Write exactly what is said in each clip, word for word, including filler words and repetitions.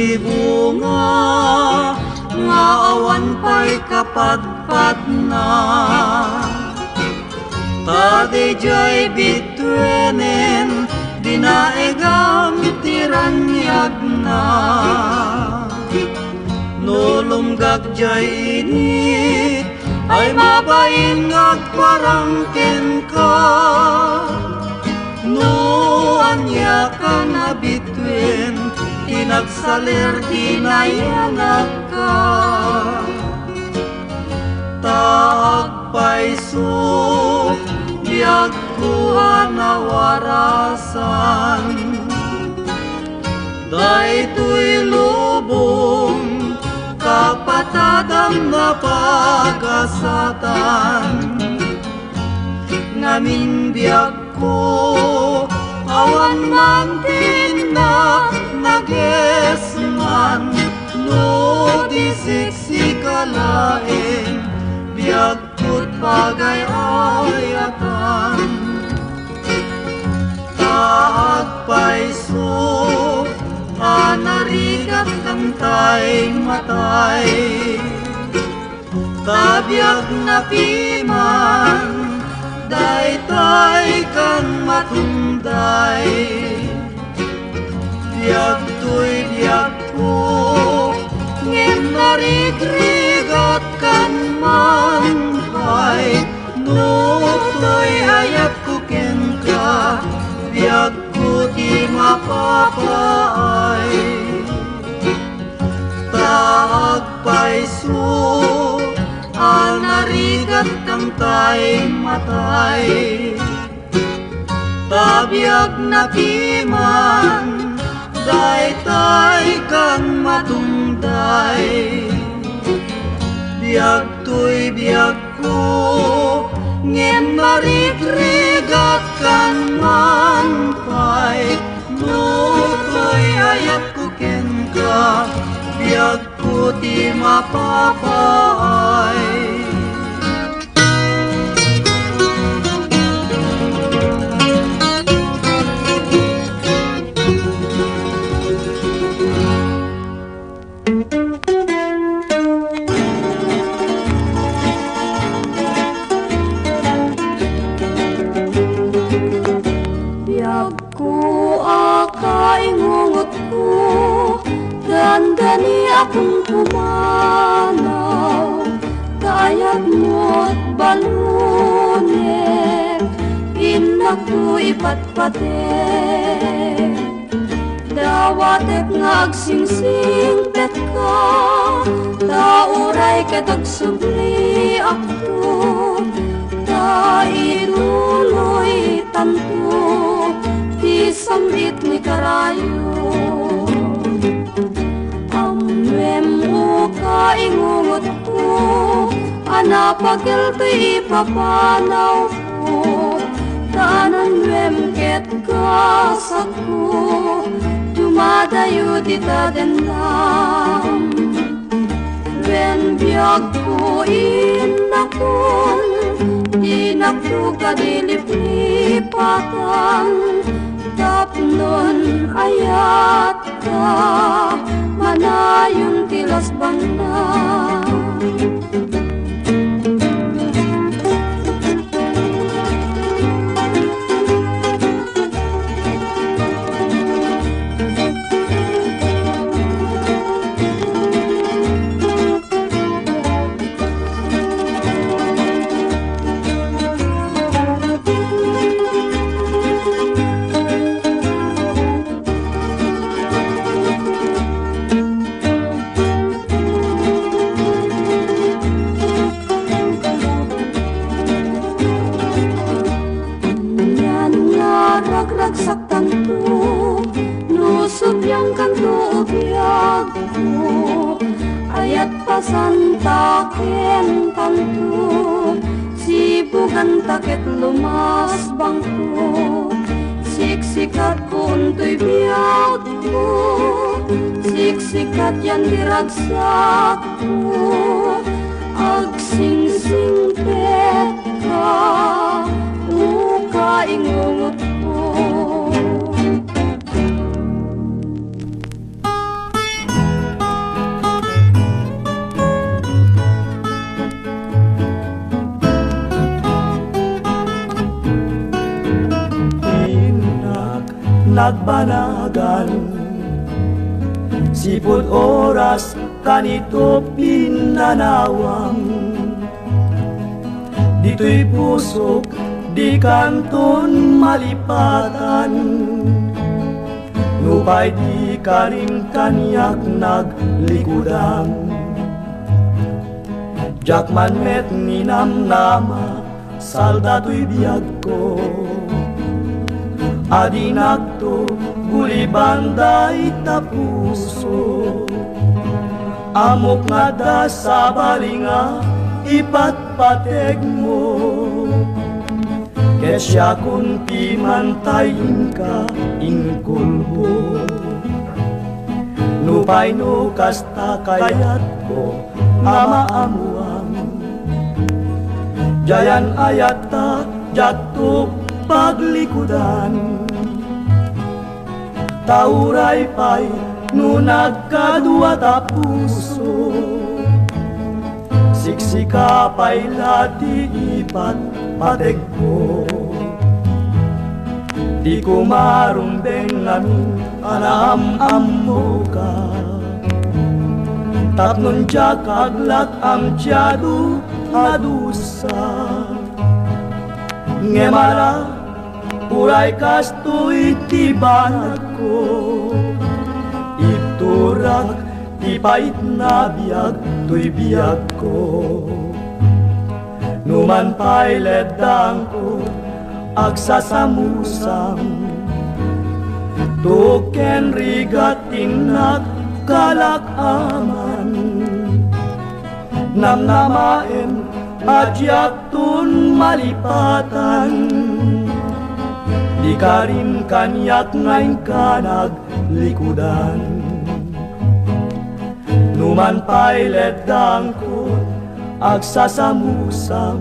Ti bunga nga awan pay kapadpadna, ta daydiay bituenen dinaegam ti raniagna. No lumgak diay init, ay mabain nga agparang kenka. No aniakan a bituen ti nagsaler ti nayanakka. Ta agpayso, biagko a nawarasan. Daytoy lubong, kapatadam, napagasatan. Ngamin biagko, awan man ti innak nagesman, no di siksika laeng, biag ket pagay-ayatan. Ta agpayso a narigat kantay matay, ta biag na piman daytay kan matunday. Biagtoy biagko, ngem narigrigatkan man pay. No toy ayatko kenka, biagko ti mapapaay. Ta agpayso a narigat kantay matay. Ta biag na piman, daytay kan matunday. Biagtoy biagko, ngem narigrigatkan man pay. No toy ayatko kenka, biagko ti mapapaay. Biagko a kaingungotko, dandani a kumkumanaw, ta ayatmo't balunek, innakto ipatpatek. Dawatek nga agsingsingpetka, ta uray ket agsubliakto, ta ituloytanto ti sam-it ni karayo. Ammem, o kaingungotko, a napakel ti ipapanawko, ta ananwem ket kasakko, dumadayo dita dennam. Wen biagko, innakon, dinakto kadi liplipatan, tapnon ayatka, manayon ti lasbangna. Anian nga ragragsaktanto, no subliangkanto, o biagko, ayat pasantakentanto, sibuganta ket lumasbangko, siksikatko untoy biagko, siksikatyan ti ragsakko, agsingsingpetka, o kaingungotko. nagbanagan. Sipud oras kanito pinnanawam. Ditoy pusok, dikanton malipatan. Nupay dika rin kaniak naglikudan. Diak man met ninamnama, salda toy biagko. Adinakto guliban dayta puso. Ammok nga adda sabali nga ipatpategmo. Ket siakon ti mantay inka inkulbo. Nupay no kasta kayatko nga maammoam, diayan ayatta diakto paglikudan. Ta uray pay no nagkadua ta puso, siksika pay la ti ipatpategko. Diko marumbeng ngamin a naam-ammoka, tapno diak aglak-am ti adu a dusa. Ngem ala, uray kastoy ti banagko, itturak ti pait nga biag toy biagko. Numan pay leddangko, agsasamusam, tuken rigat ti nakalak-aman. Namnamaem a diakton malipatan. Dika rin kaniak nga inka naglikudan. Numan pay leddangko, agsasamusam,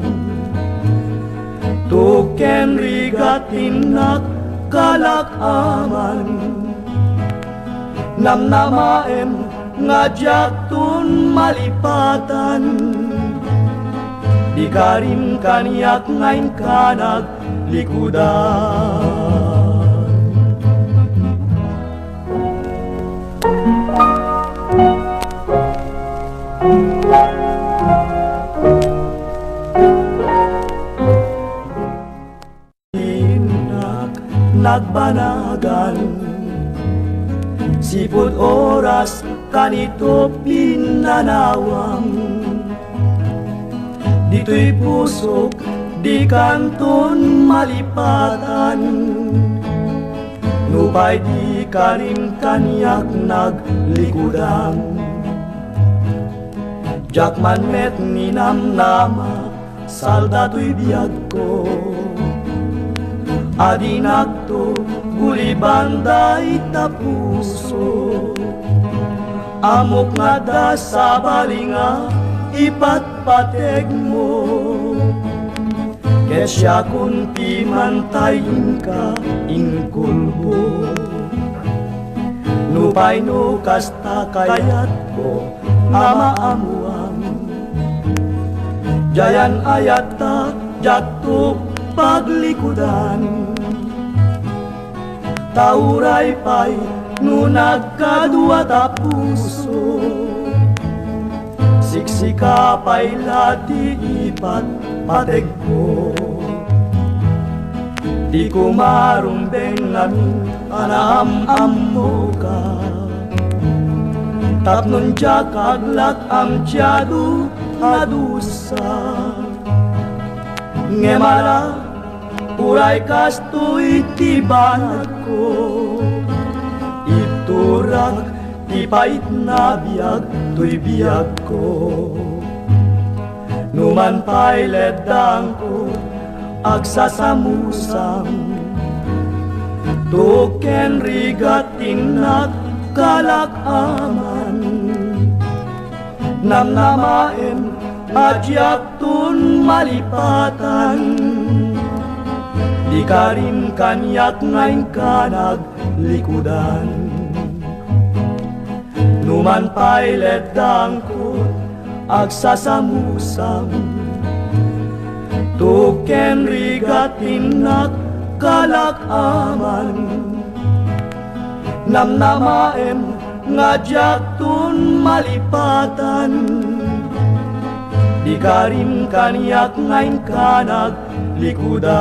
tuken rigat ti nakalak-aman. Namnamaem nga diakton malipatan. Dika rin kaniak nga inka naglikudan. Innak nagbanagan. Sipud oras kanito pinnanawam. Ditoy pusok, dikanton malipatan. Nupay dika rin kaniak naglikudan. Diak man met ninamnama, salda toy biagko. Adinakto guliban dayta puso. Ammok nga adda sabali nga ipatpategmo. Ket siakon ti mantay inka inkulbo. Nupay no kasta kayatko nga maammoam, diayan ayatta diakto paglikudan. Ta uray pay no nagkadua ta puso, siksika pay la ti ipatpategko. Diko marumbeng ngamin a naam-ammoka, tapno diak aglak-am ti adu a dusa. Ngem ala, uray kastoy ti banagko, itturak ti pait nga biag toy biagko. Numan pay leddangko, agsasamusam, tuken rigat ti nakalak-aman. Namnamaem a diakton malipatan. Dika rin kaniak nga inka naglikudan. Numan pay leddangko, agsasamusam, tuken rigat ti nakalak-aman. Namnamaem nga diakton malipatan, di karim kaniak nga inka naglikudan.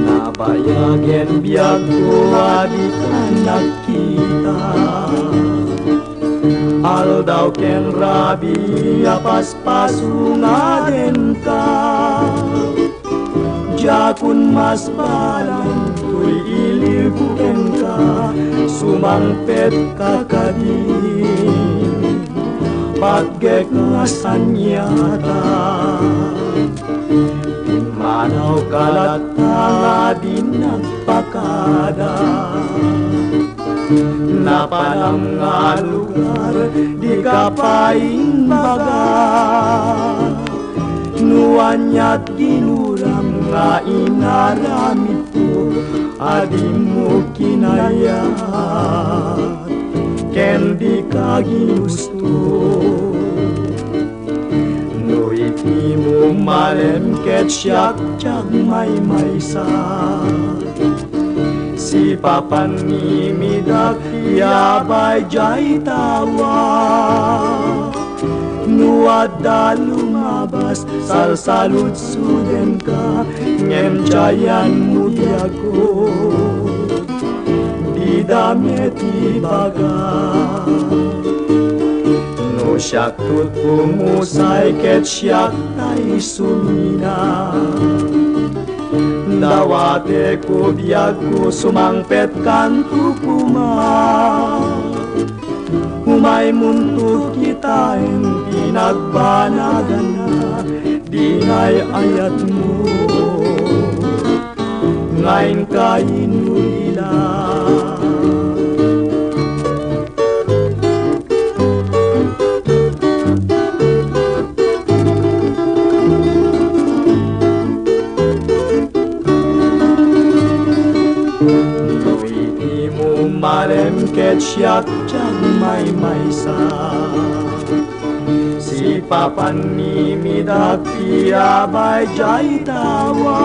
Nabayagen biagko a dika nagkita. Aldaw ken rabii a paspasongadenka. Diakon masbalan toy iliwko kenka, sumangpetka kadi, patgek nga saniata. Pimmanawka latta nga di nagpakada. Napanam nga lugar, dika pay imbaga. No aniat ginuram nga inaramidko a dimo kinayat ken dika ginusto. No iti mo malem ket siak ti agmaymaysa. Sipapan ni midak ti abay diay tawa. No adda lumabas, salsaludsodenka, ngem diayanmo biagko. Dida met ibaga. No siak tutpo musay ket siak tay sumina. Dawatek ko biagko, sumangpetkanto koma. Umaymonto kitaen ti nagbanaganna, dingay ayatmo nga inka inulila. No iti mo malem ket siak ti agmaymaysa. Sipapan ni midak ti abay diay tawa.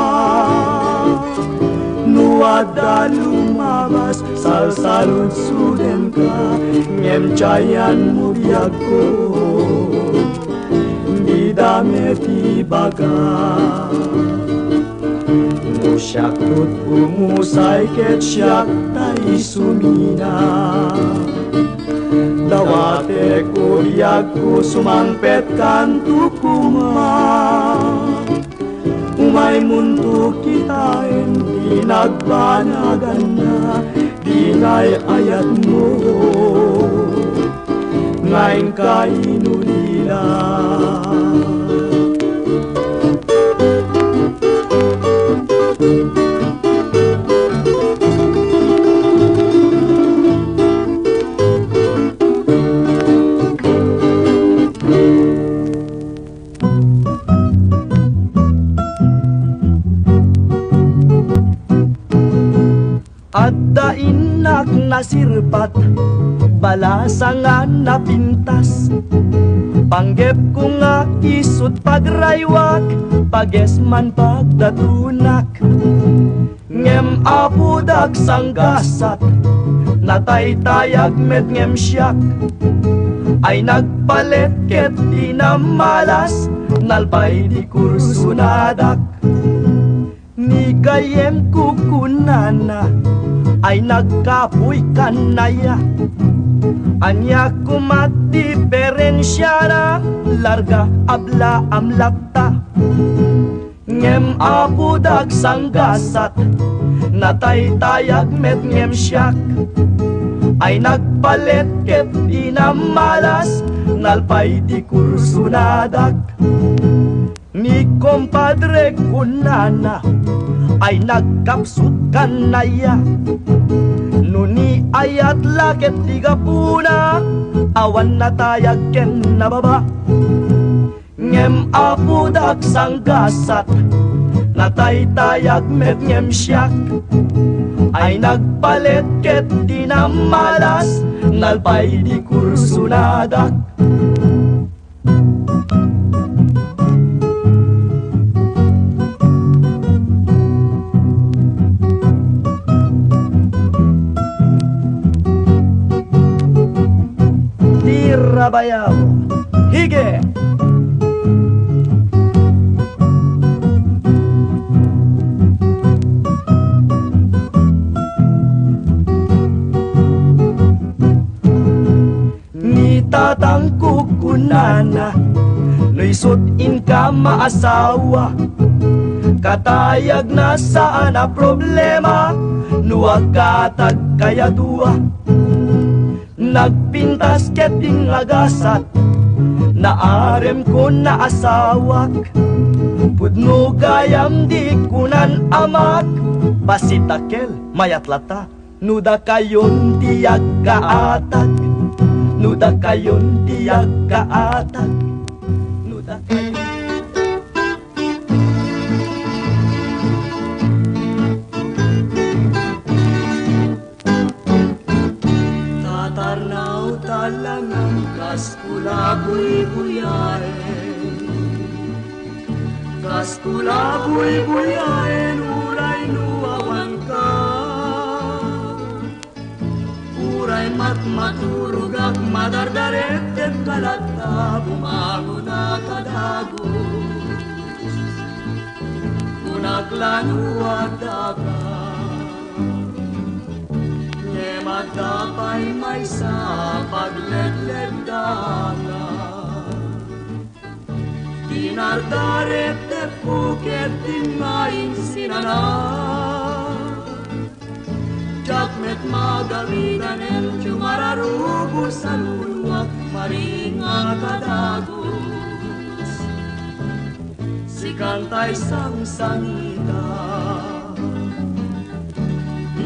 No adda lumabas, salsaludsodenka, ngem diayanmo biagko. Dida met ibaga. No siak tutpo musay ket siak tay sumina. Dawatek ko biagko, sumangpetkanto koma. Umaymonto kitaen ti nagbanaganna, dingay ayatmo nga inka inulila. Adda innak nasirpat, balasangan napintas. Panggepko nga isut' pagraywak, pages man pagdatunak. Ngem apodak sanggasat, nataytayag met ngem siak. Ay nagpalet ket di namalas, nalpay di kursonadak. Ni gayyemko kunana, ay nagkapuy kanaya. Ania koma ti diferensiana, larga ablaam latta. Ngem apodak sanggasat, nataytayag met ngem siak. Ay nagpalet ket di namalas, nalpay ti kursonadak. Ni kompadre kunana, ay nagkapsut kanaya. No ni ayat la ket ti gapuna, awan natayag ken nababa. Ngem apodak sanggasat, nataytayag met ngem siak. Ay nagpalit ket di nammalas, nalpay di kursunadak. Tira bayaw. Hige! Ni tatangko kunana, no isut' inka maasawa, katayagna saan a problema, no agkatagkayo a dua. Nagpintas ket dinnagasat, naarem ko naasawak. Pudno gayam di kunan amak, bassit a kel, mayat latta. No dakayon ti agkaatag, no dakayon ti agkaatag, no dakayon. Tatarnaw ta langen kas kula buybuyaen. Kas kula buybuyaen uray no awanka. Uray matmaturogak, madardaretedka latta, bumangonka dagus. Kunak la no addaka. Ngem adda pay maysa a pagledleddaangan. Dinardaretedko ket dinnak insinana. Diak met magamidan, encho mararubos a luluak, maringak a dagus. Sikan tay sangsangita.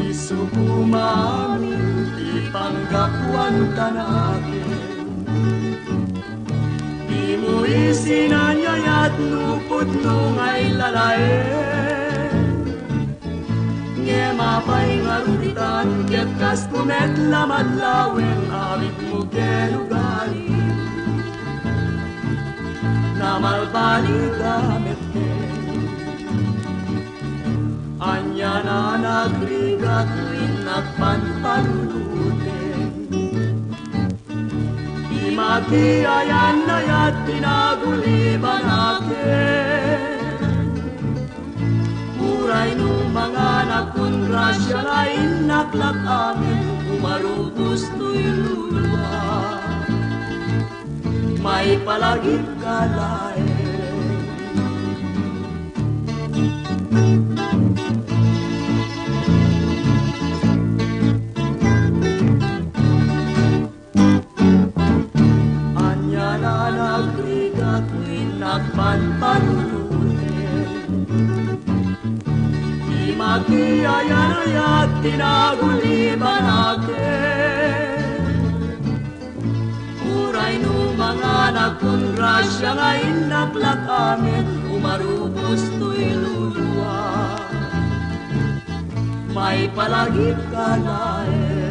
Isu koma amin ti panggapuan ta nakem. Dimo isin a nayat no pudno nga ilalaem. Ngem apay ngarud itan ket kasko met la madlawen a abitmo ken ugalim. Namalbalida met ken. Ania a nagrigat no innak panpanunuten. Di makiayan-ayat ti nagulibanaken. Uray no manganak kun grasia nga innak la amin, umarubos toy luluak. Maipalagipka laeng. Ania a nagrigat no innak panpanunuten. Di makiayan-ayat ti nagulibanaken. Uray no manganak kun grasia nga innak la amin, umarubos toy luluak. Maipalagipka laeng.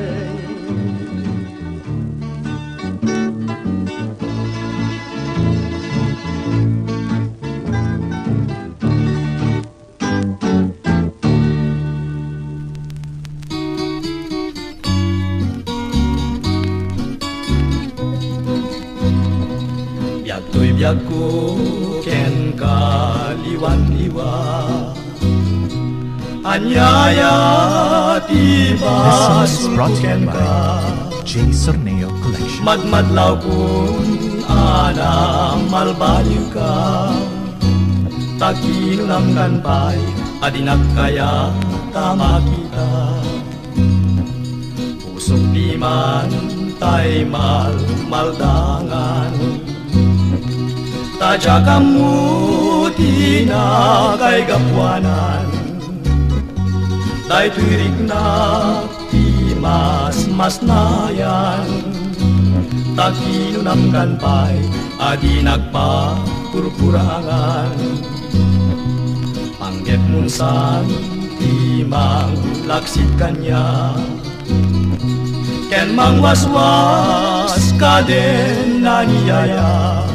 Biag toy biagko kenka liwan-liwa. Ania aya ti This song is basol brought to you kenka? By J Sorneo Collection. Madmadlawkon a namalbaliwka. Ta kinunam kan pay a dinak kayat a makita. Pusok piman tay malmaldangan. Ta diak ammo ti nakaigapuanan. Daytoy riknak ti masmasnayan. Ta kinunam kan pay a dinak papurpurangan. Panggepmon san Ti manglaksid kaniak ken mangwaswas kaden nangiayat.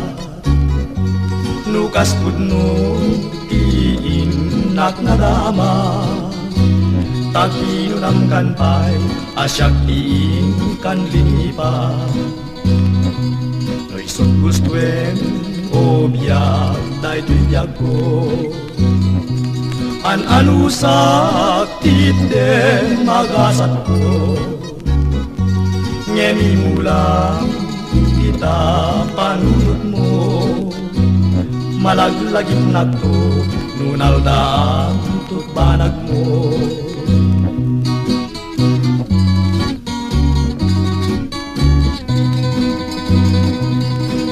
No kas pudno ti innak nadama, ta kinunam kan pay a siak ti inkan linipat. No isut' gustoem, o biag, daytoy biagko. An-anusak ti itdem a gasatko. Ngem imulam ita panunotmo. Malaglagipnakto no naldaanto banagmo.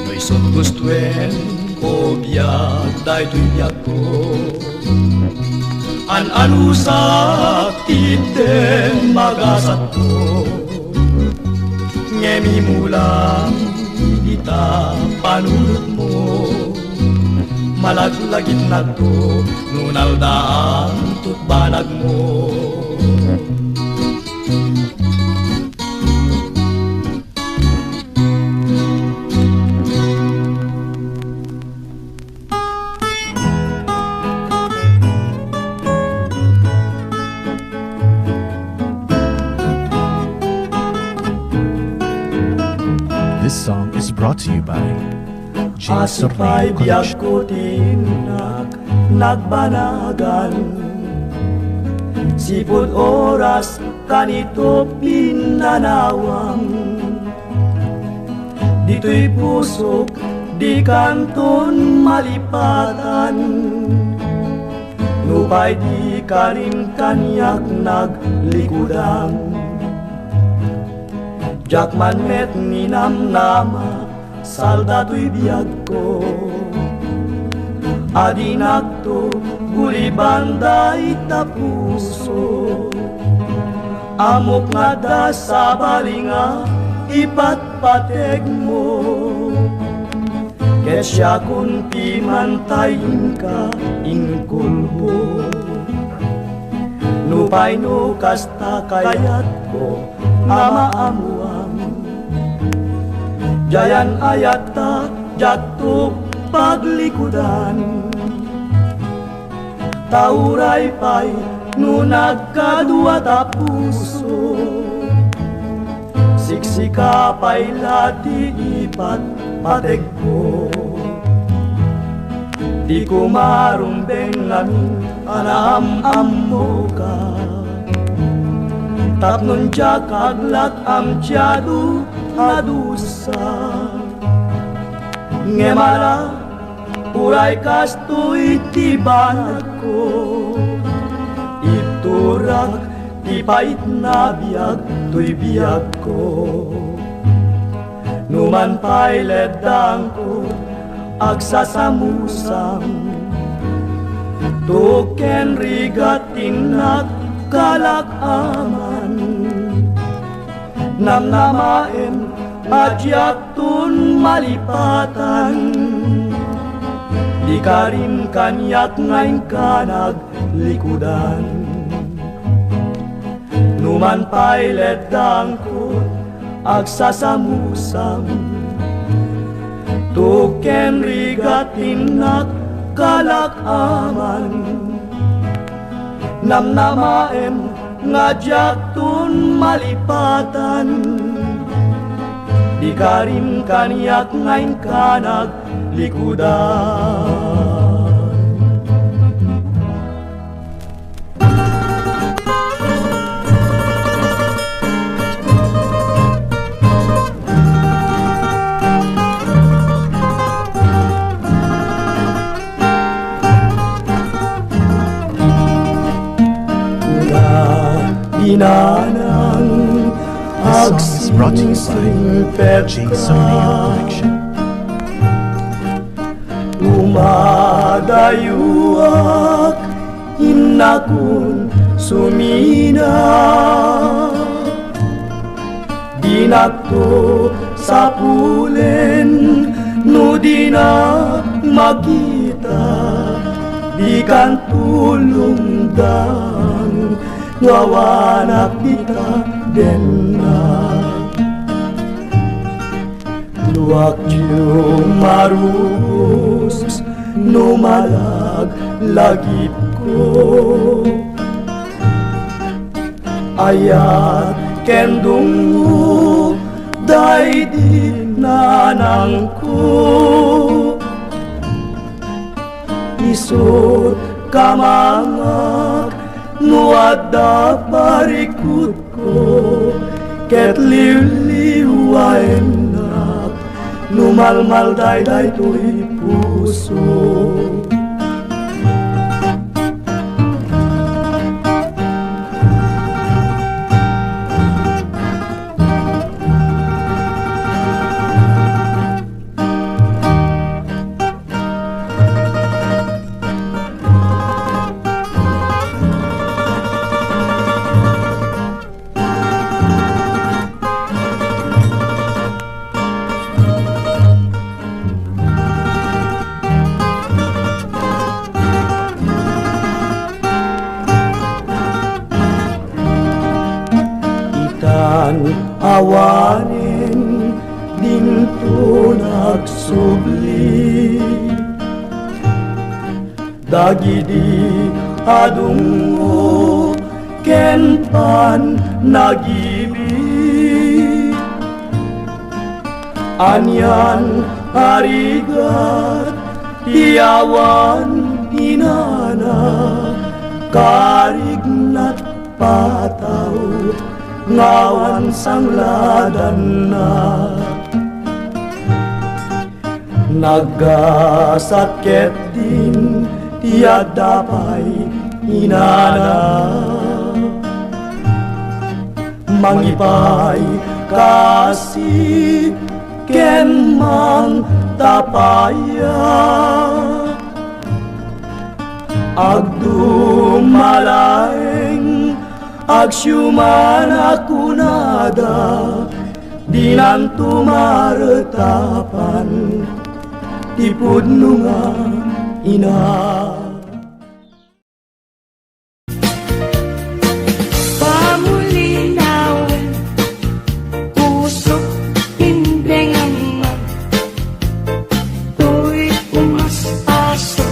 No isut' gustoem, o biag, daytoy biagko. An-anusak ti itdem a gasatko. Ngem imulam ita panunotmo. Malaglagipnakto no naldaanto banagmo. This song is brought to you by James Sorneo Production. Biagko ti innak nagbanagan. Sipud oras kanito pinnanawam. Ditoy pusok, dikanton malipatan. Nupay di karim kaniak naglikudan. Diak man met ninamnama, salda toy biagko. Adinakto guliban dayta puso. Ammok nga adda sabali nga ipatpategmo. Ket siakon ti mantay inka inkulbo. Nupay no kasta kayatko nga maammoam, diayan ayatta diakto paglikudan. Ta uray pay no nagkadua ta puso, siksika pay la ti ipatpategko. Diko marumbeng ngamin a naam-ammoka, tapno diak aglatam ti adu a dusa. Ngem ala, uray kastoy ti banagko, itturak ti pait a biag toy biagko. Numan pay leddaangko, agsasamusam, tuken rigat ti innak kalak-aman. Namnamaem a diakton malipatan. Di karim kaniak nga inka naglikudan. Numan pay leddaangko, agsasamusam, tuken rigat ti innak kalak-aman. Namnamaem nga diakton malipatan. Di karim kaniak nga inka naglikudan. Inanang. This song is brought to you by agsingsingpet Jason Mayo ka. Collection. Umadayuak, innakon sumina. Dinakto sapulen no dinak makita, dikanto lungdam. Awanak dita denna. Luakyo marubos no malaglagipko. Ayat ken dungngo daydi nanangko. Isut' kamangak no adda parikutko, ket liwliwaennak no malmalday daytoy puso. Itan awanen dinto nagsubli. Dagidi a dungngo ken pannagibid. Anian a rigat ti awan inana, karignat pataw nga awan sangladanna. Naggasat ketdin ti adda pay inana. Mangipay kasi ken mangtapaya. Agdumalaeng agsiuman a kunada, dinanto maretapan ti pudno nga ina. Pamulinawen, pusok, tindengam, toy umaspaso,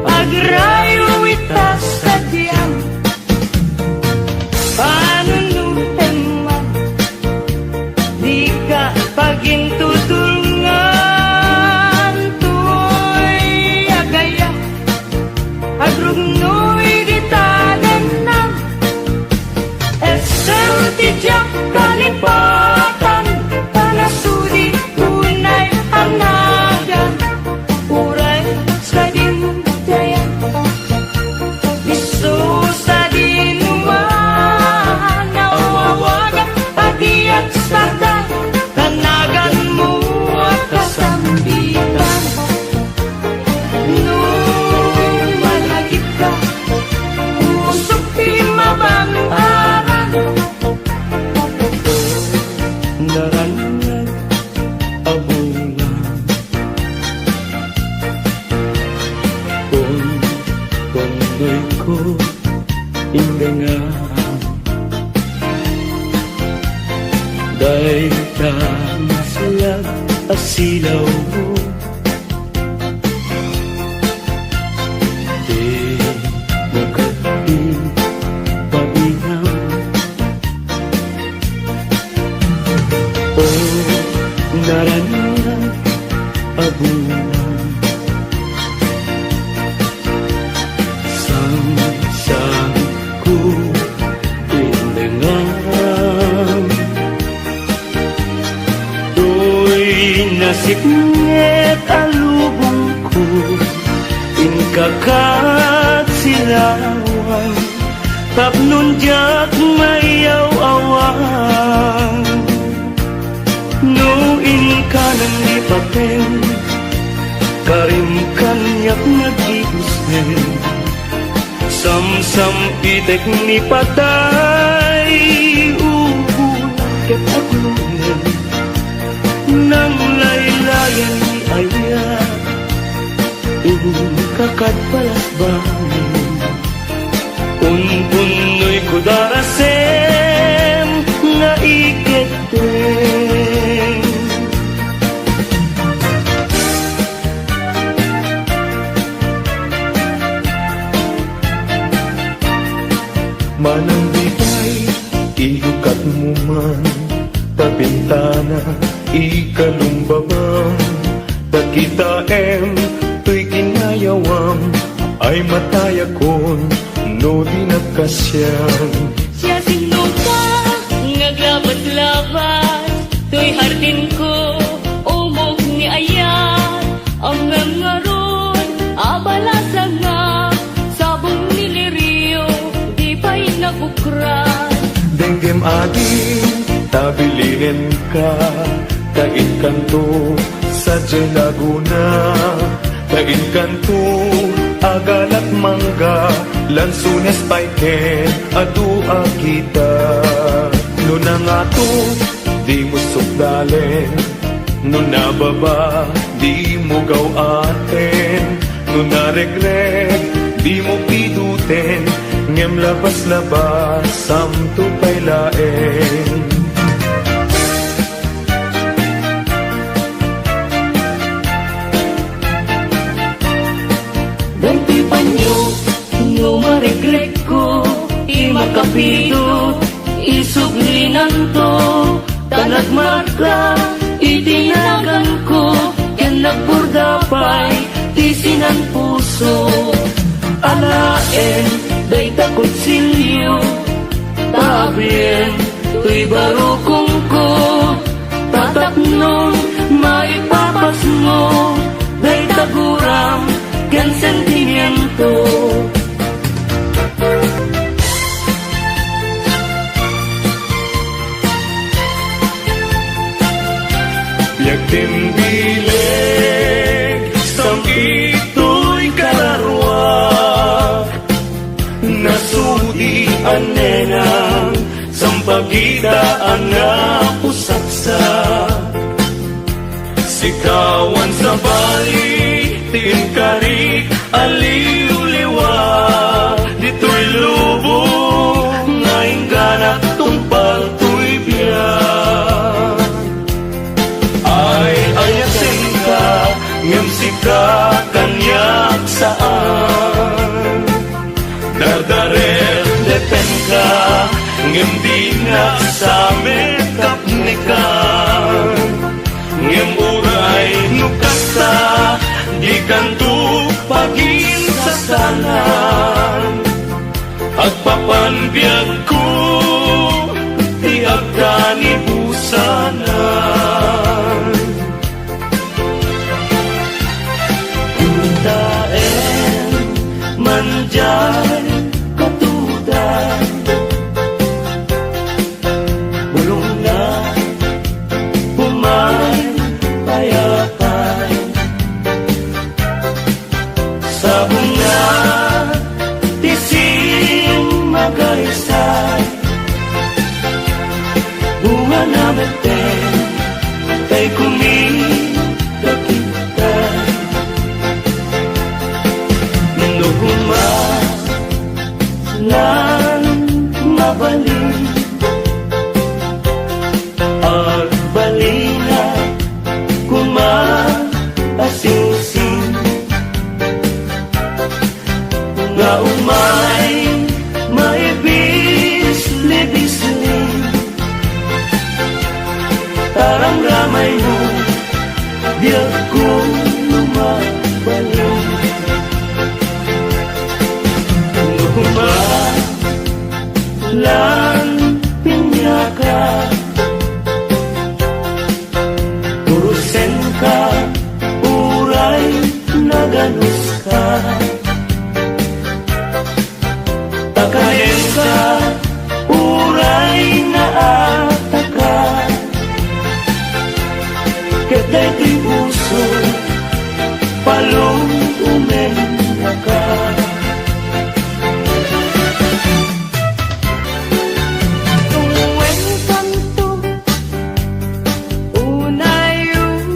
agrayo ita sadiam, panunutem, dika pagintutulngan, toy agaya, agrugnoy dita dennam. Essem ti diak kalipatan, panasudi unay a nagan. Uray sadin dayan, isu sadin man, awawagak a diak sarda. Kanaganmo a kasambitan. No malagipka, pusok ti mabang-aran. Naraniag a bulan. Kon, kon dayko indengam. Dayta maslag a silawmo, ti makaddi painam. O naraniag a bulan, sangsangko ti indengam. Toy nasipnget a lubongko, inka kad silawan, tapno diak maiyaw-awan. No inka nangipateng, karim kaniak nagibuseng. Samsampitek ni patay, ugulan ket aglunen. Nanglaylayan ni ayat, inka kad balasbanen. Unpunno Garasem nga iketteng. Manang dipay, igukatmo man ta bintana ikalumbabam, ta kitaem toy kinayawam, ay matayakon no di nagkasian. Siasinoka nga aglabaslabas toy hardinko, umok ni ayat, ngem ngarud, abala sanga, sabong ni lirio, di pay nabukran. Denggem adi, ta bilinenka, ta inkanto, sadiay Laguna, ta inkanto, agalat mangga, lansones pay ken adu a kita. No nangato, dimo sukdalen. No nababa, dimo gaw-aten. No naregreg, dimo piduten. Ngem labaslabasam to pay laeng. Daytoy panyo, no maregregko, ti makapido, isublinanto, ta nagmarka iti naganko, ken nagburda pay ti sinan-puso. Alaen dayta kutsilio, ta abrien toy barukongko, ta tapno maipapasmo dayta guram ken sentimiento. Biag ti bileg, sam-itoy kararuak, nasudi a nenang, sampagita a napusaksak. Sikawan sabali ti inkarik a liwliwa, ditoy lubong nga ingganak tungpal toy biag. Ay, ayatenka, ngem sika kaniak saan. Dardaredepenka, ngem dinak sa mekapnekan. Ngem uray no kasta, dikanto paginsasanan. Agpapan biagko ti agkanibusanan. Kuntaen man diay katuday, bulongna, umay payapay. Sabongna ti simmagaysay, bungana metten tay kumidakitay. No koma lan mabalin, agbalina koma a singsing. Nga umay maibisli-bisli, taramramaymo, diakko mabalin. No koma lan piniaka, urosenka, uray naganuska. Pakayenka, uray naataka. Ket daytoy puso, palumumennaka. Kuentanto, unay-una.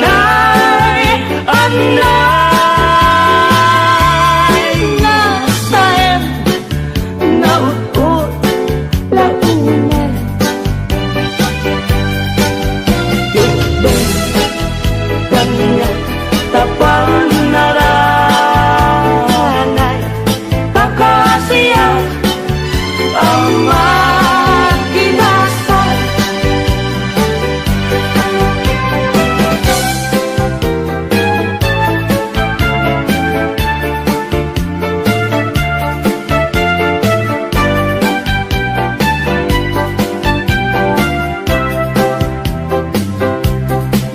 Ay, anay nga saem, naut-ot la unay. Itben, kaniak, ta panaranay, pakasiak, Ama, kinasal.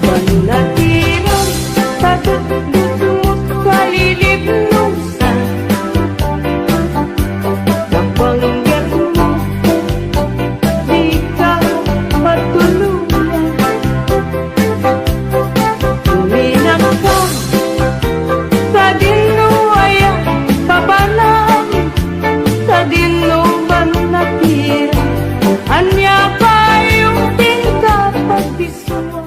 Banatiran, tadutdutmot kalilibnong Kapanggermo, dika matuluyan. Uminakka, sadino aya kabanan, sadino banatiran, ania pay ti inkapagdisua.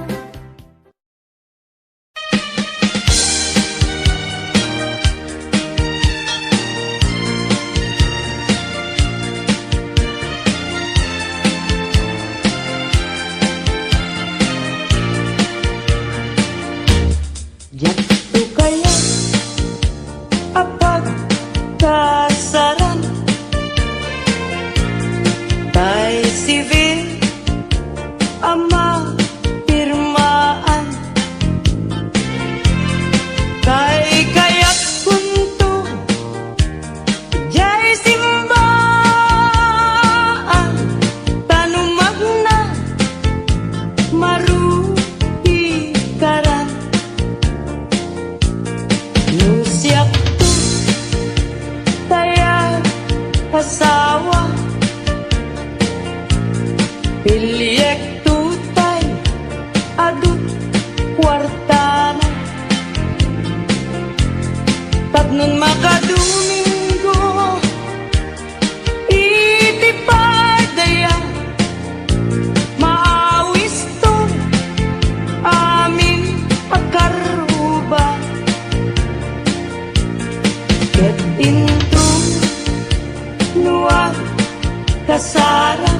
Diakto kayat a pagkasaran, tay sivil a mapirmaan. Kaykayatkonto diay simbaan, ta no magna, marukikaran. No siakto tay asawa, piliekto tay adu kuartana. Tapno makadomingo iti padaya, maawisto amin a karruba. Ket inton no agkasara,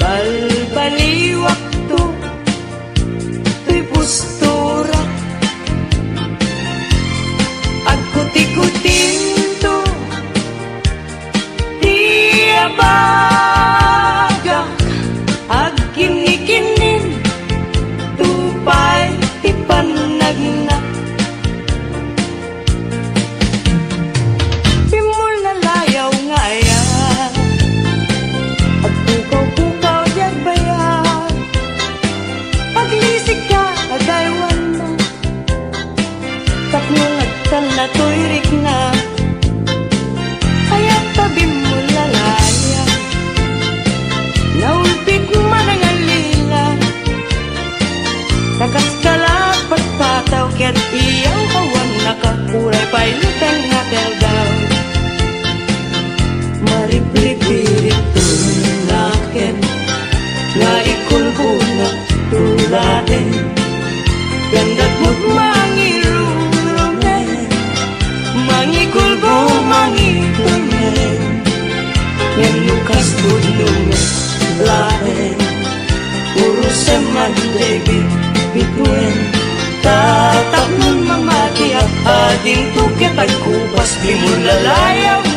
balbaliwakto toy postura. Agkutikutinto ti abagak, agkinnikinin to pay ti pannagna. Bimmol nalayaw nga ayat, agpukaw-pukaw diay agbayag, aglisig ka a daywanna. Tapno nagtanna toy rikna, ayat ta bimmol a layag. Naulpit man nga lila, ta kas kala patpataw ket iyaw awan nakapuray pay luteng nga terdaw. Mariplipiritto naken nga ikulbona to laeng. Gandagmot mangirurumeng, mangikulbo, mangitulmeng. Ngem no kas pudno met laeng, urusem man diay bit-, bituen. Ta tapno mamatiak, adingto ket agkupas, bimmol a layag